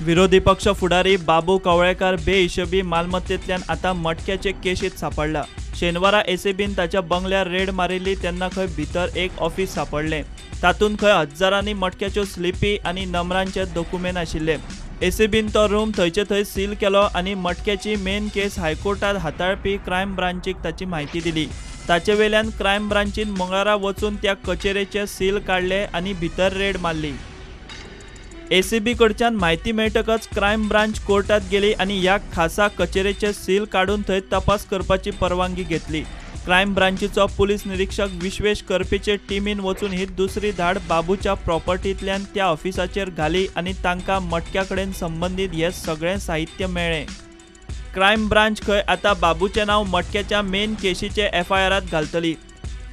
विरोधी पक्ष फुडारी बाबू कवळेकार बेहिशेबी मालमत्तेंतल्यान आतां मटक्याचे केशीत सांपडला. शेनवारा एसीबीन ताच्या बंगल्यार रेड मारिल्ली तेन्ना खंय भितर एक ऑफिस सांपडलें. तातूंत खंय हजारांनी मटक्याच्यो स्लिपी आनी नंबरांचे दोकुमेंत आशिल्ले. एसीबीन तो रूम थंयचे थंय सील केलो आनी मटक्याची मेन केस हायकोर्टात हाताळपी क्रायम ब्रांचीक ताची म्हायती दिली. ताचे वेल्यान क्रायम ब्रांचीन मंगळारा वचून त्या कचेरेचे सील काडले आनी भितर रेड मारली. एसीबी कडच्यान म्हायती मेळटकच क्रायम ब्रांच कोर्टात गेली आनी ह्या खासा कचेरेचे सील काडून थंय तपास करपाची परवानगी घेतली. क्रायम ब्रांचीचो पुलीस निरीक्षक विश्वेश करपीचे टिमीन वचून ही दुसरी धाड बाबूच्या प्रॉपर्टींतल्यान त्या ऑफिसाचेर घाली आनी तांकां मटक्या कडेन संबंदीत हे सगळें साहित्य मेळ्ळें. क्रायम ब्रांच खंय आतां बाबूचें नांव मटक्याच्या मेन केशीचे एफआयआरांत घालतली.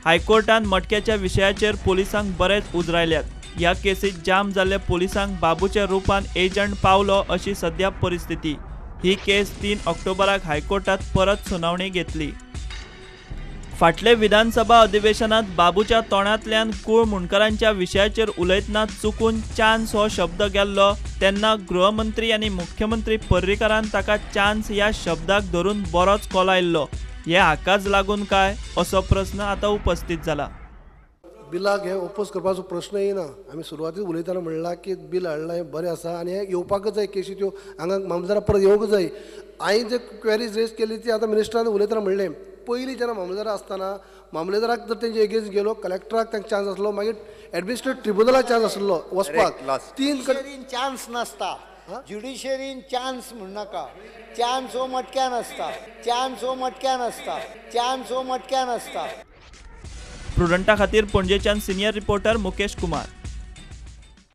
हायकोर्टान मटक्याच्या विशयाचेर पुलिसांक बरेच उजरायल्यात. ह्या केसीत जाम जाल्ल्या पुलिसांक बाबूच्या रुपान एजंट पावलो अशी सद्या परिस्थिती. ही केस 3 ऑक्टोबराक हायकोर्टात परत सुनावणी घेतली. फाटले विधानसभा अधिवेशनात बाबूच्या तोंडांतल्यान कूळ मुंडकरांच्या विशयाचेर उलयतना चुकून चान्स हो शब्द गेल्लो तेन्ना गृहमंत्री आनी मुख्यमंत्री पर्रीकारान ताका चान्स ह्या शब्दाक धरून बरोच कोलायल्लो. हे हाकाच लागून काय असो प्रस्न आतां उपस्थित जाला. बिलाक हे ओपोज करपाचो प्रश्न येना. आमी सुरवातीक उलयतना म्हणलां की बील हाडलां हें बरें आसा आनी हें येवपाकच जाय. केशी त्यो हांगा मामलेदारा परत येवंक जाय. हांवें जे क्वेरीज रेज केली ती आतां मिनिस्टरान उलयतना म्हणलें, पयलीं जेन्ना मामलेदार आसतना मामलेदाराक जर तेंचे एगेन्स्ट गेलो कलेक्टराक तांकां चान्स आसलो, मागीर एडमिनिस्ट्रेटिव्ह ट्रिब्युनलाक चान्स आसलो वचपाक. तीन कडेन चान्स नासता. ज्युडिशरीन चान्स म्हणनाका. चान्स हो मटक्यान आसता. चान्स हो मटक्यान आसता. चान्स हो मटक्यान आसता. प्रुडंटा खातीर पणजेच्यान सिनियर रिपोर्टर मुकेश कुमार.